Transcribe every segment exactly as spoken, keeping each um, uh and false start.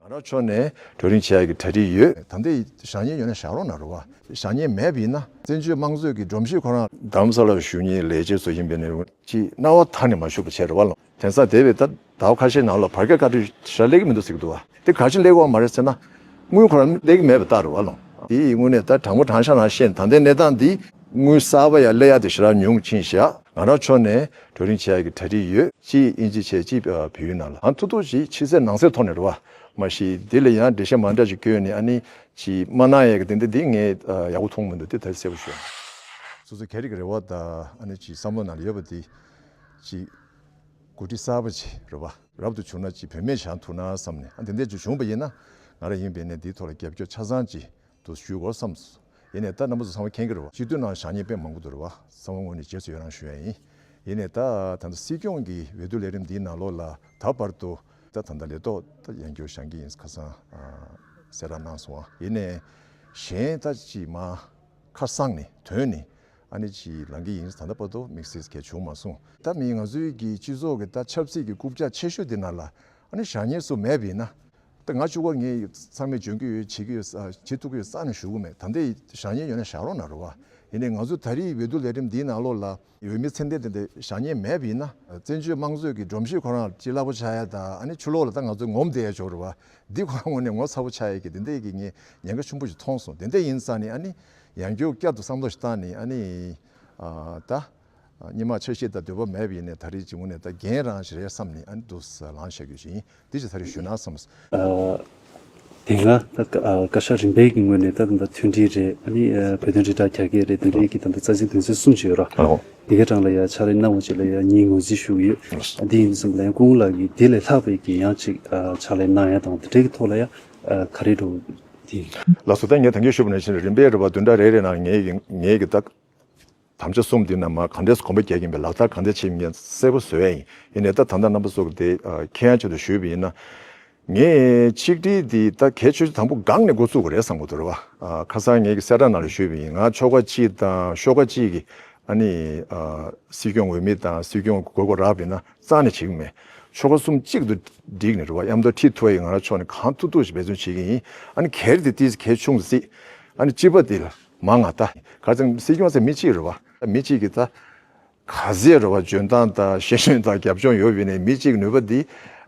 རང་ཕྱོགས་ནས་གྲོས་རིམ་བྱེད་ཡག་གི་གྲ་སྒྲིག་ཡོད། ད་ལྟའི་བཞག་ཉེན་ཡོད་ན་བཞག་རོགས་གནང་རོགས་བ། བཞག་ཉེན་མེད་པ་ཡིན་ན་བཙན་བྱོལ་དམངས་གཙོའི་གི་སྒྲོམ་གཞི་ཁོ་རང་རྡ་རམ་ས་ལར་བཞུགས་མཁན་ལས་བྱེད་ཚོ་ཡིན་པའི་ནས་ཅིག་སྣང་བ་དག་ནས་མ་བཞུགས་པ་བྱས་རོགས་བ་ལོ། དེང་སང་དེ་བས་ད་ཟླ་བ་ཁ་ཤས་ནང་ལ་བར་བརྒལ་བཀའ་འཁྲོལ་ཞེ་དྲག་སླེབས་ཀྱི་མི་འདུག་ཟེར་གི་འདུག་བ། དེ་ག་ཅི་སླེབས་ཡོད་མ་རེད་ཟེར་ན། དངུལ་ཁོ་རང་སླེབས་ཀྱི་མེད་པ་ལྟར་རེད་བ་ལོ། དེ་ཡི་དངོས་གནས་ད་དྲང་པོ་དྲང་བཞག་ནང་བཤད་ན་ད་ལྟའི་གནས་སྟངས་འདི་དངུལ་གསར་པ་ཡང་སླེབས་ཡག་དེ་ཞེ་དྲག་ཉུང་ཕྱིན་ཤག་ང་རང་ཕྱོགས་ནས་གྲོས་རིམ་བྱེད་ཡག་གི་གྲ་སྒྲིག་ཡོད། གཅིག་དབྱིན་ཇི་བྱས་གཅིག་བོད་ཡིག་ནང་ལ་ཨང་ཐུག་ཐུག་ཅིག་ཕྱི་གསལ་ནང་གསལ་ཐོག་ནས་རེད་བ། མ་གཞི་འདི་ལ་ཡང་འགྲེལ་བཤད་མ་འདྲ་ཅིག་བཀོད་ནས་ཨ་ནི་ཅིག་མ་གནང་ཡག་གི་དེ་འདི་འདི་ངས་ཡག་པོ་མཐོང་མི་འདུག་དེ་ད་གསལ་པོ་ཞུ། སོ་སོ་ག་རེ་གི་རེ་བ་དང་ཨ་ནི་ཅིག་བསམ་བློ་ནང་ལ་ཡོད་པ་དེ་ཅིག་འགོ་ཁྲིད་གསར་པ་ཅིག་རེད་བ། རབ་ཏུ་བྱུང་ན་ཅིག་བུད་མེད་བཞག་ཐུབ་ན་བསམ་ནས་ཨ་དེ་འདྲ་ཅིག་བྱུང་བ་ཡིན་ན་ང་རང་ཡིན་པས་ནས་འདིའི་ཐོག་ལ་རྒྱབ་སྐྱོར་ཆ་ཚང་ཅིག་ཏུ་ཞུ་དགོས་བསམ་སོང་། ཡིན་ནས་ད་རྣམ་པ་ཚོ་ཚང་མ་མཁྱེན་གྱི་རེད་བ། སྤྱི་འཐུས་ནང་བཞག་ཉེན་དཔེ་མང་པོ་འདུག་རེད་བ། ཚང་མ་ངོས་ནས་རྗེས་སུ་ཡི་རང་ཞུ་ཡ་ཡིན། ཡིན་ནས་ད་ད་ལྟ་སྲིད་སྐྱོང་གི་འོས་བསྡུ་ལས་རིམ་འདིའི་ནང་ལོགས་ལ་ད་བར་དུ་ད་ད་ལྟ་ལས་ཐོག་ད་ཡང་བསྐྱར་བཞེངས་ཀྱི་ཡིན་ཁ་སང་གསལ་བསྒྲགས་གནང་སོང་བ། ཡིན་ནས་གཞན་ད་ཅིག་མ་ཁ་གསང་ནས་དོན་ནས་ཨ་ནི་ཅིག་ལངས་ཀྱི་ཡིན། ད་ལྟ་བར་དུ་དམིགས་བསལ་གལ་བྱུང་མ་སོང་། ད་མི་ང་ཚོའི་གི་སྤྱི་ཚོགས་ཀྱི་ད་ཆབ་སྲིད་ཀྱི་རྐུབ་བཀྱག་ཆེ་ཤོས་འདི་ནང་ལ་ཨ་ནི་བཞག་ཉེན་སུ་མེད་པ་ཡིན་ན། ད་ང་གཅིག་པོ་ངས་ཚང་མས་འཇོན་གྱི་ཡོད་བྱེད་ཀྱི་ཡོད་ས་བྱེད་ཐུབ་ཀྱི་ཡོད་ས་ནས་ཞུ་གི་མེད། ད་ལྟའི་བཞག་ཉེན་ཡོད་ན་བཞག་རོགས་གནང་རོགས་བ། ཡིན་ནའི་ང་ཚོ་ད་རེས་འོས་བསྡུ་ལས་རིམ་འདིའི་ནང་ལོགས་ལ་འོས་མི་ཚད་ལྡན་དེ་འདྲ་བཞག་ཉེན་མེད་པ་ཡིན་ན་བཙན་བྱོལ་དམངས་གཙོའི་གི་སྒྲོམ་གཞི་ཁོ་རང་ཅིག་རླབས་པོ་ཆགས་ཡ་ད་ཨ་ནི་ཕྱི་ལོགས་ལ་ད་ང་ཚོ་ངོམ་བསྡད་ཡ་ཆོག་རེད་བ། འདི་ཁོ་རང་ངོས་ནས་ངོ་ཚ་པོ་ཆགས་ཡ་གི་དེ་འདྲའི་གི་ངས་ཉེན་ཁ་ཆེན་པོ་ཞིག་མཐོང་སོང་། དེ་འདྲ་ཡིན་ཙང་ནི་ཨ་ནི་ཡང་བསྐྱར་བསྐྱར་དུ་བསམ་བློ་ཞིག་བཏང་ནས་ཨ་ནི་ད། སྙན་མ་ཆ་ཤས་དང་འདོད་པ་མེད་པ་ཡིན་ནའི་ད་རེས་ཀྱི་ངོས་ནས་ད་འགན་རང་ཞིག་རེད་བསམ་ནས་ཨ་ནི་འདུག་སེ་ལངས་བཞག་རྒྱུ་ཞིག་ཡིན། འདི་ཞིག་ད་རེས་ཞུས་ན་བསམ། ཨ། དེ་སྔ་ད་ཀ་ཨ་བཀའ་ཤག་རིམ་པའི་གི་ངོས་ནས་ད་ད་མཐུན་སྒྲིལ་རེད། ཨ་ནི་ཨ་བོད་དོན་དྲིལ་བསྒྲགས་རྒྱ་སྐད་རེད། དེ་འདྲའི་གི་ད་ད་རྩ་ཚིག་དོན་ཚན་གསུམ་ཅིག་ཡོད་ར། ཨོ། དེ་གའི་གྲངས་ལ་ཡ་ཕྱག་ལས་གནང་བ་ཅིག་ལ་ཡ་ངས་ངོས་འཛིན་ཞུ་གི་ཡོད། ཨ་འདི་ཡིན་ཙམ་ལ་ཡང་སྐུ་ངོ་ལགས་ཀྱིས་དེ་ལས་ལྷག་པའི་གི་ཡང་ཅིག་ཨ་ཕྱག་ལས་གནང་ཡ་དང་དེ་འདྲའི་གི་ཐོག་ལ་ཡ་ཨ་ག་རེ་འགྲོ་དེ། ལགས་སོ། ད་ངས་ད་གིན་ཞུས་པ་ནང་བཞིན་རིམ་པས་རེད་བ། བདུན་ཕྲག་རེ་རེ་ནང་ངས་ཀྱི་ངས་ཀྱི་ད། དམ་བཅའ་གསུམ་འདི་རྣམས་གང་འདྲས་སུ་གོམ་པ་རྒྱག་གིན་པའི་ལག་བསྟར་གང་འདྲས་བྱེད་མིན་གསལ་པོ་བཟོ་ཡ་ཡིན། ཡིན་ནའི་ད་ད་ལྟ་རྣམ་པ་ཚོ་གི་དེ་ཨ་མཁྱེན་ཡ་ཆེད་དུ་ཞུས་པ་ཡིན་ན། ངས་ཆིག་སྒྲིལ་འདི་ད་གལ་ཆེ་ཤོས་དང་པོ་སྒང་ནས་འགོ་བཙུགས་དགོས་རེད་བསམ་གི་འདུག་རེད་བ། ཨ་ཁ་སང་ངས་ཀྱི་གསལ་བསྒྲགས་ནང་ལ་ཞུས་པ་ཡིན། ང་ཆོལ་ཁ་གཅིག་དང་ཤོག་ཁག་གཅིག་གི་ཨ་ནི་ཨ་སྲིད་སྐྱོང་འོས་མི་དང་སྲིད་སྐྱོང་དགོས་མཁོ་རག་པ་ཡིན་ན་རྩ་ནས་བྱེད་ཀྱི་མེད། ཆོལ་ཁ་གསུམ་གཅིག་ཏུ་བསྒྲིལ་ནས་རེད་བ། མཉམ་དུ་ཁྲིད་ཐུབ་པ་ཡིན་ང་རང་ཕྱོགས་ནས་གང་ཐུབ་ཐུབ་ཞིག་འབད་བརྩོན་བྱེད་ཀྱི་ཡིན། ཨ་ནི་གལ་ཏེ་ཏིས་གལ་ཆུང་སྲིད་ཨ་ནི་སྤྱི་པ་འདི་ལ། མང་ང་ད། ག་ཚང་སྲིད་སྐྱོང་ཟེར་མི་གཅིག་རེད་བ། མི་གཅིག་གིས་ད། ག་ཚད་རེད་བ། འཇོན་ཐང་དང་ཤེས་ཡོན་དང་རྒྱབ་ལྗོངས་ཡོད་པའི་ནས་མི་གཅིག་ནུས་པ་འདི་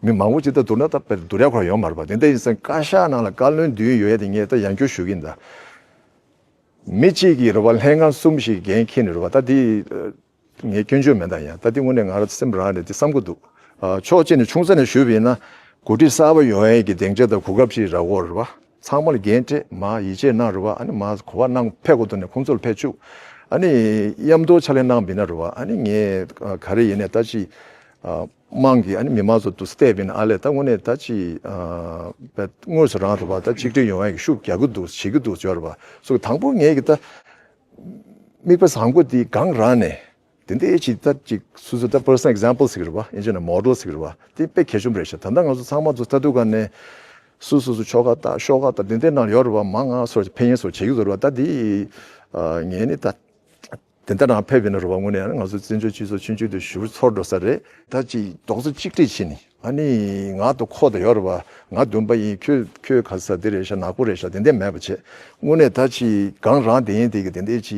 མི་མང་པོ་ཅིག་ད་བསྡུར་ན་ད་དཔེ་བསྡུར་ཡ་ཁོ་རང་ཡོད་མ་རེད་བ། དེ་འདྲ་ཡིན་ཙང་བཀའ་ཤག་ནང་ལ་བཀའ་བློན་བདུན་ཡོད་ཡ་དེ་ངས་ད་ཡང་བསྐྱར་ཞུ་གི་ཡིན་ད། མི་གཅིག་གིས་རེད་བ། ལྷན་ཁང་གསུམ་ཞིག་འགན་འཁྱེར་ནས་རེད་བ། ད་འདི། ངས་སྐྱོན་བརྗོད་མེད་ད། ཡང་ད་འདི་དངོས་གནས་ང་རང་སེམས་རང་རེད་དེ་བསམ་གི་འདུག་ཨ་ཕྱོགས་གཅིག་ནས་ཆུང་ས་ནས་ཞུས་པ་ཡིན་ན་འགོ་ཁྲིད་གསར་པ་ཡོང་ཡས་ཀྱི་སྡིངས་ཆ་དང་གོ་སྐབས་ཅིག་རག་གོ་རེད་བ། ཚང་མ་ལ་འགན་སྤྲད་མ་ཡིད་ཆེས་གནང་རེད་བ། ཨ་ནི་མ་གོ་བ་གནང་ཕེབས་དགོས་འདུག་ནས་ཁོང་ཚོ་ལ་ཕེབས་བཅུག་ཨ་ནི་མཉམ་དུ་ཕྱག་ལས་གནང་བ་ཡིན་ན་རེད་བ། ཨ་ནི་ངས་ཨ་ག་རེ་ཡིན་ནས་ད་ཅི་ཨ་དམངས་ཀྱི་ཨ་ནི་མི་མང་ཚོ་འདུག་སེ་བལྟས་པ་ཡིན་ན་ཨ་ལས་ད་དངོས་གནས་ད་ཅི་ཨ་དངོས་སུ་རང་རེད་བ། ད་གཅིག་སྒྲིལ་ཡོང་ཡས་ཀྱི་ཤུགས་རྒྱག་གི་འདུག་བྱེད་ཀྱི་འདུག་ཟེར་བ། སོ་དང་པོ་ངས་ཀྱི་ད་དམིགས་པ་བཟང་པོ་འདི་གང་རང་ནས། དེ་འདྲའི་ཅིག་ད་ཅིག་སོ་སོ་ད་པར་སོ་ནལ་ཨེག་ཛམ་པལ་ཟེར་གི་རེད་བ། ཨིན་ཇི་ནས་མོ་ཌེལ་ཟེར་གི་རེད་བ། དེ་དཔེ་གལ་ཆེན་པོ་རེད་ཤག་ད་ལྟ་ང་ཚོ་ཚང་མ་ཚོ་ལྟ་དུས་ག་ནས་སོ་སོ་སོ་ཆོལ་ཁ་ད་ཤོག་ཁག་ད་དེ་འདྲའི་ནང་ཡོད་རེད་བ། མང་ང་སོར་ཕན་ཡོན་སོར་བྱེད་ཀྱི་འདུག་རེད་བ། ད་དེ་ངས་ནི་ད་དེ་འདྲ་རང་ཕེབས་ཡིན་ན་རེད་བ། དངོས་གནས་ང་ཚོ་བཙན་བྱོལ་སྤྱི་ཚོགས་ཆུང་ཆུང་དུ་ཞུ་ཚོར་འགྲོ་ས་རེད། ད་ཅིག་རྡོག་རྩ་གཅིག་སྒྲིལ་བྱས་ནས། ཨ་ནི་ང་དང་ཁོ་དང་ཡོད་རེད་བ། ང་བདུན་པ་ཡིན། ཁྱོད་ཁྱོད་ག་ས་འདི་རེད་ཤག་ནག་པོ་རེད་ཤག་དེ་འདྲ་མེད་པ་བྱས། དངོས་གནས་ད་ཅི་གང་རང་དེ་ཡིན་དེ་གི་དེ་འདྲའི་ཅི་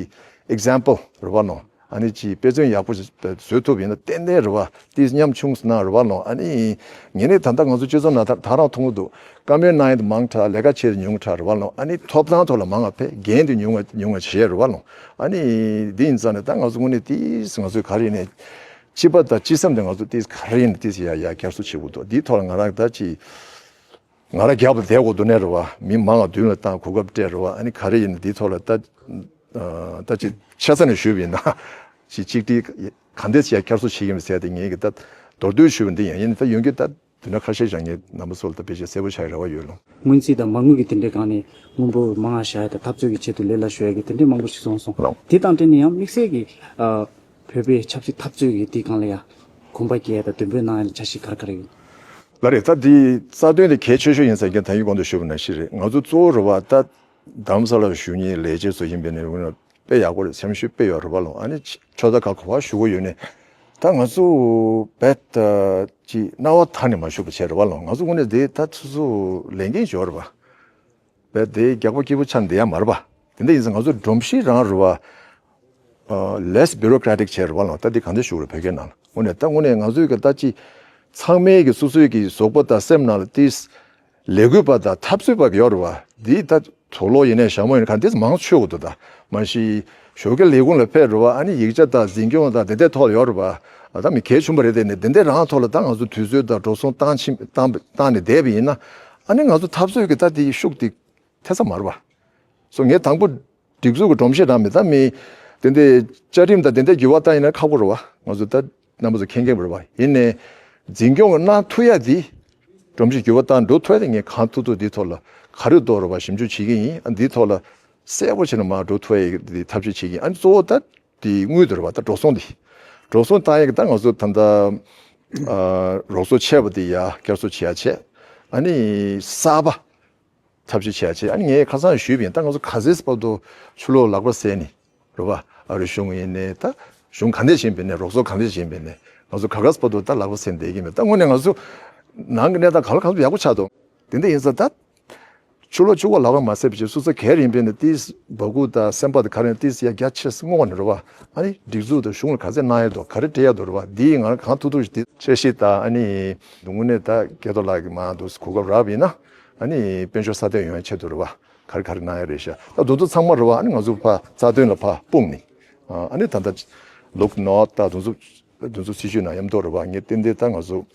ཨེག་ཛམ་པལ་རེད་བ་ནོ། ཨ་ནི་ཅི་དཔེ་མཚོན་ཡག་པོ་ཞིག་བཟོ་ཐུབ་ཡིན་ན་ཏན་ཏན་རེད་བ། ཏིས་ཉམ་ཆུང་སོང་ན་རེད་བ་ནོ། ཨ་ནི་ངས་ནི་ད་ལྟ་ང་ཚོ་སྤྱི་ཚོགས་ནང་ད་ད་རང་མཐོང་གི་འདུག་བཀའ་མོལ་གནང་ཡིན་དུ་མང་དྲགས། ལས་ཀ་བྱེད་དུ་ཉུང་དྲགས་རེད་བ་ནོ། ཨ་ནི་ཐོབ་ཐང་ཐོག་ལ་མང་བ་ཕེབས། འགན་དུ་ཉུང་བ་ཉུང་བ་བྱས་རེད་བ་ནོ། ཨ་ནི་འདི་ཡིན་ཙང་ནས་ད་ང་ཚོ་དངོས་གནས་ཏིས་ང་ཚོས་ག་རེ་ཡིན་ནས། སྤྱི་པ་དང་སྤྱི་བསམ་དེ་ང་ཚོ་ཏིས་ག་རེ་ཡིན་ན་ཏིས་ཡ་ཡ་བསྐྱར་གསོ་བྱེད་དགོས་འདུག་འདིའི་ཐོག་ལ་ང་རང་ད་ཅི་ང་རང་རྒྱབ་ལ་བསྡད་དགོས་འདུག་ནས་རེད་བ། མི་མང་ང་མདུན་ལ་བཏང་གོ་སྐབས་སྤྲད་རེད་བ། ཨ་ནི་ག་རེ་ཡིན་ན་འདིའི་ཐོག་ལ་ད་ད་ཅི་ཆ་ཚང་ནས་ཞུས་པ་ཡིན་ན་ཅི་གཅིག་ཏིས་ག་འདྲས་ཡ་བསྐྱར་གསོ་བྱེད་ཀྱི་ཡིན་ཟེར་ཏེ་ངས་ཀྱི་ད་མདོར་བསྡུས་ཞུས་པ་འདི་ཡིན། ཡིན་ད་ཡོང་གི་ད། དེ་འདྲ་ཁ་ཤས་ཀྱང་ངས་རྣམ་པ་ཚོ་ལ་ད་དཔེ་ཆ་གསལ་པོ་ཆགས་རེ་བ་ཡོད་ལོ། སྔོན་རྩིས་དང་མ་དངུལ་གྱི་དེ་འདྲའི་སྒང་ནས་དངུལ་འབོར་མང་ང་བཞག་ཡ་དང་འཐབ་རྩོད་ཀྱི་ཆེད་དུ་ལས་སླ་ཤོས་ཡ་གི་དེ་འདྲའི་མང་པོ་ཞིག་སོང་སོང་། ལགས། དེ་དང་འབྲེལ་ནས་ཡང་དམིགས་བསལ་གྱི་ཨ་བོད་པའི་ཆབ་སྲིད་འཐབ་རྩོད་ཀྱི་དེའི་སྒང་ལ་ཡང་གོམ་པ་རྒྱག་ཡ་དང་འདོན་སྤྲོད་གནང་ཡ་ལ་འཆར་གཞི་ག་རེ་ག་རེ་ཡོད། ལགས་རེད། ད་འདི་རྩ་དོན་དེ་གལ་ཆེ་ཤོས་ཡིན་ཟེར་མཁན་ད་ཡིན་གོང་དུ་ཞུས་པ་ནང་བཞིན་རེད། ང་ཚོ་གཙོ་བོ་རེད་བ། ད་རྡ་རམ་ས་ལར་བཞུགས་མཁན་ལས་བྱེད་ཚོ་ཡིན་པའི་ནས་དཔེ་ཡག་པོ་རེད། སེམས་ཤུགས་དཔེ་ཡོད་རེད་བ་ལོ། ཨ་ནི་ཁྲོ་ད་ག་གོ་བ་ཞུ་གི་ཡོད་ནས། ད་ང་ཚོ་བེད་ཅིག་སྣང་བ་ཐང་ནས་མ་ཞུགས་པ་བྱས་རེད་བ་ལོ། ང་ཚོ་དངོས་གནས་དེ་ད་སོ་སོ་ལས་འགན་ཡོད་རེད་བ། བེད་དེ་རྒྱག་པ་སྐྱིད་པོ་ཆགས་འདི་ཡང་མ་རེད་བ། དེ་འདྲ་ཡིན་ཙང་ང་ཚོ་སྒྲོམ་གཞི་རང་རེད་བ། less bureaucratic བྱས་རེད་བ་ལོ། ད་འདི་གང་འདྲ་ཞུ་རེད་བོད་སྐད་ནང་ལ། དངོས་གནས་ད་དངོས་གནས་ང་ཚོའི་གི་ད་ཅིག་ཚང་མའི་གི་སོ་སོའི་གི་ཟོག་པོ་དང་སེམས་ནང་ལ་ཏིས་ལས་འགུལ་པ་དང་འཐབ་རྩོད་པ་ཡོད་རེད་བ། འདི་ད་དུག་ལོག་ཡིན་ནའི་ཞྭ་མོ་ཡིན་ནའི་གང་ཏིས་མང་ཆོས་འོ་དོ། ད་མ་གཞི་ཞོགས་ཀའི་ལས་ཁུངས་ལ་ཕེབས་རེད་བ། ཨ་ནི་ཡིག་ཆ་དང་འཛིན་སྐྱོང་དང་དེ་འདྲའི་ཐོག་ལ་ཡོད་རེད་བ། ཨ་ད་མི་གལ་ཆུང་པ་རེད། དེ་ནས་དེ་འདྲའི་རང་ཐོག་ལ་ད་ང་ཚོ་དུས་ཚོད་དང་འགྲོ་སོང་བཏང་ཕྱིན་བཏང་བཏང་ནས་བསྡད་པ་ཡིན་ན། ཨ་ནི་ང་ཚོ་འཐབ་རྩོད་ཀྱི་ད་དེ་ཤུགས་དེ་ཐེབས་ས་མ་རེད་བ། སོ་ངས་དང་པོ་སྒྲིག་འཛུགས་ཀྱི་སྒྲོམ་གཞི་རང་མི་ད་མི་དེ་འདྲའི་བཅའ་ཁྲིམས་དང་དེ་འདྲའི་འགྱུར་བ་བཏང་ཡིན་ན་ཁག་པོ་རེད་བ། ང་ཚོ་ད་རྣམ་པ་ཚོ་མཁྱེན་མཁྱེན་པ་རེད་བ། ཡིན་ནའི་འཛིན་སྐྱོང་གི་གནང་ཐུབ་ཡ་དེ་སྒྲོམ་གཞི་འགྱུར་བ་བཏང་འགྲོ་ཐུབ་ཡ་དེ་ངས་གང་ཐུབ་ཐུབ་འདིའི་ཐོག་ལ་ག་རེ་འདུག་རེད་བ་ཞིབ་འཇུག་བྱེད་ཀྱི་ཡིན། ཨ་འདིའི་ཐོག་ལ་གསལ་པོ་བྱས་ནས་མར་འགྲོ་ཐུབ་ཡ་དེ་ཐབས་ཤེས་བྱེད་ཀྱི་ཡིན། ཨ་གཙོ་བོ་ད་དེ་དངུལ་དེ་རེད་བ། ད་འགྲོ་སོང་དེ་འགྲོ་སོང་བཏང་ཡ་གི་ད་ང་ཚོ་ད་ལྟ་ཨ་རོགས་ཚོ་ཆད་པ་དེ་ཡ་བསྐྱར་གསོ་བྱེད་ཡ་བྱས། ཨ་ནི་གསར་པ་ཐབས་ཤེས་བྱས་བྱས། ཨ་ནི་ངས་ཁ་སང་ཞུས་པ་ཡིན། ད་ང་ཚོ་ག་ཚོད་བར་དུ་ཕྱི་ལོགས་ལག་པ་བཟས་ནས་རེད་བ། ཨ་རི་གཞུང་ཡིན་ནའི་ད་གཞུང་ག་འདྲས་བྱེད་པ་ཡིན་ནའི་རོགས་ཚོགས་ག་འདྲས་བྱེད་པ་ཡིན་ནའི་ང་ཚོ་ག་ག་ཚོད་བར་དུ་ད་ལག་པ་བཟས་ནས་བསྡད་ཀྱི་མེད། ད་དངོས་གནས་ང་ཚོ་ནང་གི་གནས་སྟངས་གང་ལ་གང་ཚོད་ཡག་པོ་ཆགས་འདུག་དེ་འདྲ་ཡིན་ཙང་ད་ཕྱི་ལོགས་ཕྱུག་པོ་ལག་པ་མ་བཟས་པ་བྱས། སོ་སོ་སྒེར་ཡིན་པ་ཡིན་ནའི་ཏིས་འབག་སྐུ་དང་སེམས་པ་དང་ག་རེ་ཡིན་ཏིས་ཡ་རྒྱ་ཆེ་སྔོག་ནས་རེད་བ། ཨ་ནི་སྒྲིག་འཛུགས་དང་གཞུང་ལ་ག་ཚད་གནང་ཡ་འདུག་ག་རེ་སྤྲད་ཡ་འདུག་རེད་བ། འདི་ང་གང་ཐུབ་ཐུབ་ཞིག་འདི་འཆར་གཞི་དང་། ཨ་ནི་དངོས་གནས་ད་སྐལ་རྡོར་ལགས་ཀྱི་མ་འདུག་གོ་སྐབས་རག་པ་ཡིན་ན། ཨ་ནི་དཔལ་འབྱོར་སྲ་བརྟན་ཡོང་ཡ་ཆེད་དུ་རེད་བ། ག་རེ་ག་རེ་གནང་ཡ་རེད་ཤག་ད་དེ་ཚོ་ཚང་མ་རེད་བ། ཨ་ནི་ང་ཚོ་ཕར་རྩ་དོན་ལ་ཕར་སྤུངས་ནས། ཨ་ནི་ད་ལྟ་ལུག་ནོར་ད་དེ་ཚོ་དེ་ཚོ་སྲིད་ཇུས་ནང་མཉམ་དུ་རེད་བ། ངས་ཏན་ཏན་ད་ང་ཚོ་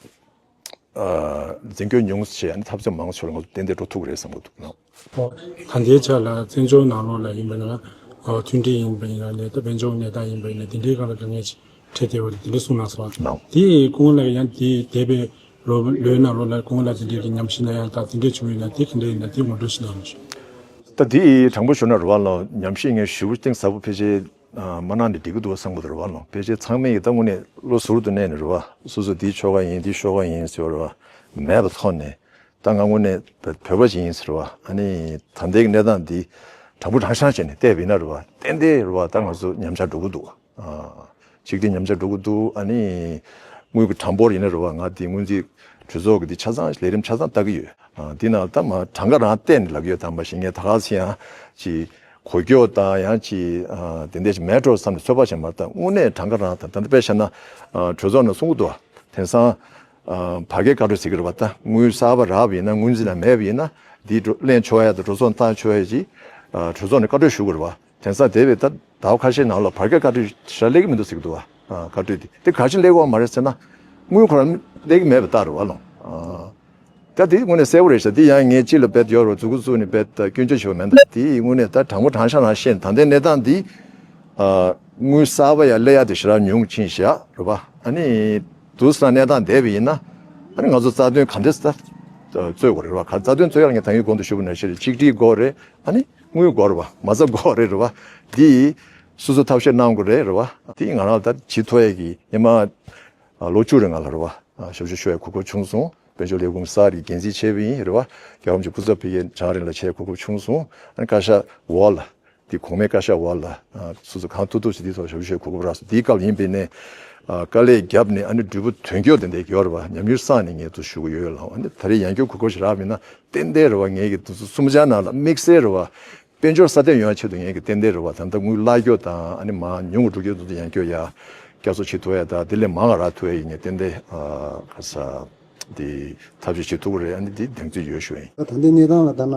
འཛིན་སྐྱོང་ཉུང་ཙམ་བྱས། ཨ་ནི་འཐབ་རྩོད་མང་ཙམ་བྱས་ལ་ང་ཚོ་ཏན་ཏན་འགྲོ་ཐུབ་ཀྱི་རེད་བསམ་གྱི་འདུག་ནོ། ད་ལྟའི་ཆ་ལ་བཙན་བྱོལ་ནང་ལོགས་ལ་ཡིན་པ་ན། མཐུན་སྒྲིལ་ཡིན་པ་ཡིན་ན་ནས་ད་དཔལ་འབྱོར་གནས་སྟངས་ཡིན་པ་ཡིན་ན་དེ་འདྲའི་སྒང་ལ་དཀའ་ངལ་ཅིག་འཕྲད་བསྡད་པ་རེད། དེ་འདྲ་གསུངས་གནང་སོང་། དེ་སྐུ་ངོ་ལགས་ཡང་དེ་འདས་པའི་ལོ་ལོའི་ནང་ལོགས་ལ་སྐུ་ངོ་ལགས་དེ་འདྲའི་གི་ཉམས་ཞིབ་གནང་ཡ་དང་དེ་འདྲ་བྱུང་ཡོད་ན་དེ་ག་འདྲ་ཡིན་ན་དེ་ངོ་སྤྲོད་ཞིག་གནང་རོགས་ཞུ། ད་དེ་དྲང་པོ་ཞུ་ན་རེད་བ་ལོ། ཉམས་ཞིབ་ངས་ཞུ་གཏིང་ཟབ་པོ་ཕལ་ཆེར་མ་གནང་ནས་འགྲིག་གི་འདུག་བསམ་གྱི་འདུག་རེད་བ་ལོ། ཕལ་ཆེར་ཚང་མས་ཡིད་ད་དངོས་གནས་བློ་ཟུར་དུ་གནས་ནས་རེད་བ། སོ་སོ་འདི་ཆོལ་ཁ་ཡིན་འདི་ཤོག་ཁ་ཡིན་ཟེར་བ་རེད་བ། མེད་པ་ཐོག་ནས་ད་ང་དངོས་གནས་བོད་པ་ཞིག་ཡིན་ཟེར་བ། ཨ་ནི་ད་ལྟའི་གནས་སྟངས་འདི་དྲང་པོ་དྲང་བཞག་བྱས་ནས་བལྟས་པ་ཡིན་ན་རེད་བ། ཏན་ཏན་རེད་བ། ད་ང་ཚོ་ཉམས་ཆག་འགྲོ་གི་འདུག་ཨ་གཅིག་དེ་ཉམས་ཆག་འགྲོ་གི་འདུག་ཨ་ནི་དངུལ་གྱི་གྲངས་འབོར་ཡིན་ན་རེད་བ། ང་འདི་སྔོན་རྩིས་གྲོས་ཚོགས་ཀྱི་འདི་ཆ་ཚང་ལས་རིམ་ཆ་ཚང་ལྟ་གི་ཡོད། ཨ་འདི་ནང་ད་མ་གྲངས་ཀ་རང་བལྟས་ནས་ལབ་ཡོད། དམ་པ་ཞིག་ངས་ད་ག་ཚེ་ཡང་ཅིག་གོ་སྐྱོ་དང་ཡང་ཅིག་ཨ་དེ་འདྲ་ཞིག་མེད་འགྲོ་བསམ་ནས་ཚོད་དཔག་བྱས་མ་རེད། ད་དངོས་གནས་གྲངས་ཀ་རང་ད་ད་ལྟ་དཔེ་བཤད་ན་ཨ་གྲོས་ཚོགས་ནང་གསུང་གི་འདུག་དེང་སང་ཨ་བར་བརྒལ་བཀའ་འཁྲོལ་ཟེར་གི་རེད་བ། ད་དངུལ་གསར་པ་རག་པ་ཡིན་ན་སྔོན་རྩིས་ནང་མེད་པ་ཡིན་ན་འདི་གླེང་ཆོག་ཡ་དང་གྲོས་ཚོགས་བཏང་ཆོག་ཡ་ཅིག་ཨ་གྲོས་ཚོགས་ནས་བཀའ་འཁྲོལ་ཞུ་དགོས་རེད་བ། དེང་སང་འདས་པའི་ད་ཟླ་བ་ཁ་ཤས་ནང་ལ་བར་བརྒལ་བཀའ་འཁྲོལ་ཞེ་དྲག་སླེབས་ཀྱི་མི་འདུག་ཟེར་གྱི་འདུག་བ། ཨ་བཀའ་འཁྲོལ་དེ་དེ་ག་ཅི་སླེབས་ཀྱི་ཡོད་མ་རེད་ཟེར་ན། དངུལ་ཁོ་རང་སླེབས་ཀྱི་མེད་པ་ལྟར་རེད་བ་ལོ། ཨ་ད་དེ་དངོས་གནས་གསལ་པོ་རེད་ཤག་དེ་ཡང་ངས་ཅི་ལ་རྦད་ཡོད་རུ་མཛུ་གུ་བཙུགས་ནས་རྦད་སྐྱོན་བརྗོད་བྱེད་པ་མེད། ད་དེ་དངོས་གནས་ད་དྲང་པོ་དྲང་བཞག་ནང་བཤད་ན་ད་ལྟའི་གནས་སྟངས་འདི། ཨ་དངུལ་གསར་པ་ཡང་སླེབས་ཡ་དེ་ཞེ་དྲག་ཉུང་ཕྱིན་ཤག་རེད་བ། ཨ་ནི་དུས་སང་གནས་སྟངས་བསྡད་པ་ཡིན་ན་ཨ་ནི་ང་ཚོ་རྩ་དོན་ག་འདྲས་ད་རྩོད་དགོས་རེད་བ། ག་རྩ་དོན་རྩོད་ཡ་ལ་ངས་ད་གིན་གོང་དུ་ཞུས་པ་ནང་བཞིན་གཅིག་སྒྲིལ་དགོས་རེད། ཨ་ནི། དངུལ་དགོས་རེད་བ། མ་རྩ་དགོས་རེད་རེད་བ། འདི་སོ་སོ་ཐབས་ཤེས་གནང་དགོས་རེད་རེད་བ། དེ་ང་རང་ད་བྱེད་ཐུབ་ཡས་ཀྱི་སྔོན་མ་ལོ་བཅུ་རིང་ང་ལ་རེད་བ། ཞབས་ཞུ་ཞུ་ཡས་གོ་སྐབས་བྱུང་སོང་། དཔལ་འབྱོར་ལས་ཁུངས་གསར་གྱི་འགན་འཛིན་བྱས་པ་ཡིན་རེད་བ། རྒྱལ་བ་རིན་པོ་ཆེ་སྐུ་ཚབ་ཕ་གིར་བྱང་རིང་ལ་བྱས་གོ་སྐབས་བྱུང་སོང་། ཨ་ནི་བཀའ་ཤག་འོག་ལ་དེ་གོང་མའི་བཀའ་ཤག་འོག་ལ་སོ་སོ་གང་ཐུབ་ཐུབ་ཞིག་དེའི་ཐོག་ཞབས་ཞུ་ཞུ་གོ་སྐབས་རག་སོང་། དེའི་སྐབས་ཡིན་པས་ནས་དཀའ་ལས་བརྒྱབ་ནས་ཨ་ནི་འབྲས་བུ་དོན་འཁྱོལ་དེ་འདྲ་ཡོད་རེད་བ། ཉམས་མྱོང་བསགས་ནས་ངས་དུ་ཞུ་གི་ཡོད་ལ། ཨ་ནི་ད་རེས་ཡང་བསྐྱར་གོ་སྐབས་ཤིག་རག་པ་ཡིན་ན། ཏན་ཏན་རེད་བ། ངས་ཀྱི་དུས་ཚོད་གསུམ་ཆ་ནང་ལ་དམིགས་བསལ་རེད་བ། དཔལ་འབྱོར་སྲ་བརྟན་ཡོང་ཡ་ཆེད་དུ་ངས་ཀྱི་ཏན་ཏན་རེད་བ། ད་ལྟ་དངུལ་བརླག་རྒྱུ་དང་ཨ་ནི་མ་ཉུང་རུ་འགྲོ་རྒྱུ་དེ་ཚོ་ཡང་སྐྱོ་ཡ་བསྐྱར་གསོ་བྱེད་ཐུབ་ཡ་དང་དེ་ལས་མང་བ་རག་ཐུབ་ཡ་ཡིན་ངས་ཏན་ཏན་ཨ་ག་ས་དེ་ཐབས་ཤེས་བྱེད་ཐུབ་ཀྱི་རེད། ཨ་ནི་དེ་གདེང་ཚོད་ཡོད་ཞུ་ཡིན། ད་ལྟའི་གནས་སྟངས་ལ་ལྟ་ན་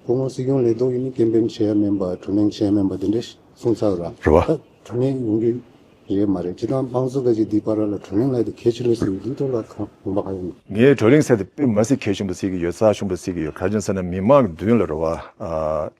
སྐུ་ངོ་སྲིད་སྐྱོང་ལས་ཐོག་ཡིན་ནི་ཀེམ་པེན་བྱས་ཡ་མིན་པ་བགྲོ་གླེང་བྱས་ཡ་མིན་པ་དེ་འདྲ་གསུངས་ཚར་བ་ར། རེད་བ། ད་བགྲོ་གླེང་ཡོང་རྒྱུ་རེད་མ་རེད། སྤྱིར་བཏང་དམངས་གཙོ་ཁ་ཅིག་འདི་བར་ལ་བགྲོ་གླེང་ལས་དེ་གལ་ཆེ་ལོས་ཟེར་བའི་འདི་ཐོག་ལ་གང་དགོངས་པ་གང་ཡོད། ངའི་བགྲོ་གླེང་ཟེར་དེ་དཔེ་མ་སྲིད་གལ་ཆེན་པོ་བརྩི་གི་ཡོད། རྩ་ཆེན་པོ་བརྩི་གི་ཡོད། ག་ཅི་ཟེར་ན་མི་མང་གི་མདུན་ལ་རེད་བ། ཨ་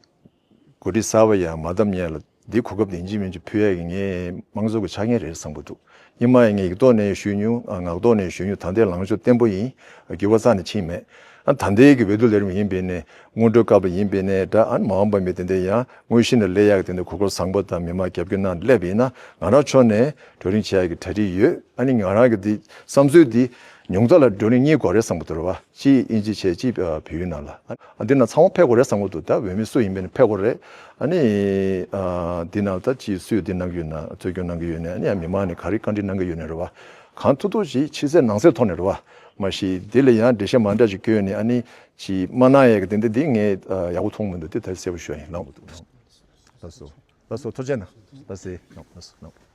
འགོ་ཁྲིད་གསར་པ་ཡང་མ་བདམས་སྔོན་ལ་འདི་གོ་སྐབས་དེ་ཡིན་གཅིག་མིན་གཅིག་ཕུལ་ཡ་གི་ངའི་དམངས་གཙོ་གི་ཆ་རྐྱེན་རེད་བསམ་གི་འདུག་སྔོན་མ་ཡང་ངས་ཡིག་ཐོག་ནས་ཞུས་མྱོང་། ཨ་ངག་ཐོག་ནས་ཞུས་མྱོང་། ད་ལྟའི་ལངས་ཕྱོགས་བརྟན་པོ་ཡིན། འགྱུར་བ་རྩ་ནས་ཕྱིན་མེད། ཨ་ད་ལྟའི་གི་འོས་བསྡུ་ལས་རིམ་ཡིན་པས་ནས་སྔོན་འགྲོའི་སྐབས་ལ་ཡིན་པས་ནས་འདྲ། ཨ་མ་འོངས་པ་མི་དེ་འདྲ་ཡང་དངོས་གཞི་ནས་སླེབས་ཡག་གི་དེ་འདྲ་གོ་སྐབས་བཟང་པོ་དང་མི་མང་རྒྱབ་སྐྱོར་གནང་སླེབས་ཡིན་ན་ང་རང་ཕྱོགས་ནས་གྲོས་རིམ་བྱེད་ཡག་གི་གྲ་སྒྲིག་ཡོད། ཨ་ནི་ང་རང་གི་དེ་བསམ་ཚུལ་དེ་ ཉུང་མཐའ་ལ་བགྲོ་གླེང་གཉིས་དགོས་རེད་བསམ་གྱི་འདུག་རེད་བ། གཅིག་དབྱིན་ཇི་བྱས། གཅིག་ཨ་བལ་ཡུལ་ནང་ལ། ཨ་འདི་ན་ཚང་མ་ཕེབས་དགོས་རེད་བསམ་གྱི་འདུག་ད་འོས་མི་སུ་ཡིན་པ་ནི་ཕེབས་དགོས་རེད། ཨ་ནི་ཨ་འདི་ན་ད་ཅིག་སུས་འདི་གནང་གི་ཡོད་ན། རྩོད་རྒྱུགས་གནང་གི་ཡོད་ན། ཨ་ནི་ཡང་མི་མང་ནས་ག་རེ་བཀའ་འདྲི་གནང་གི་ཡོད་ན་རེད་བ། གང་ཐུབ་ཐུབ་ཅིག་ཕྱི་གསལ་ནང་གསལ་ཐོག་ནས་རེད་བ། མ་གཞི་འདི་ལ་ཡང་འགྲེལ་བཤད་མ་འདྲ་ཅིག་བཀོད་ནས་ཨ་ནི་ཅིག་མ་གནང་ཡས་ཀྱི་དེ་འདི་འདི་ངས་ཨ་ཡག་པོ་མཐོང་མི་འདུག་དེ་ད་གསལ་པོ་ཞུ་ཡ་ཡིན། ལགས་སོ། ལགས་སོ། ཐུགས་རྗེ་གནང་། ལགས་སོ། ལགས་སོ། ལགས་སོ།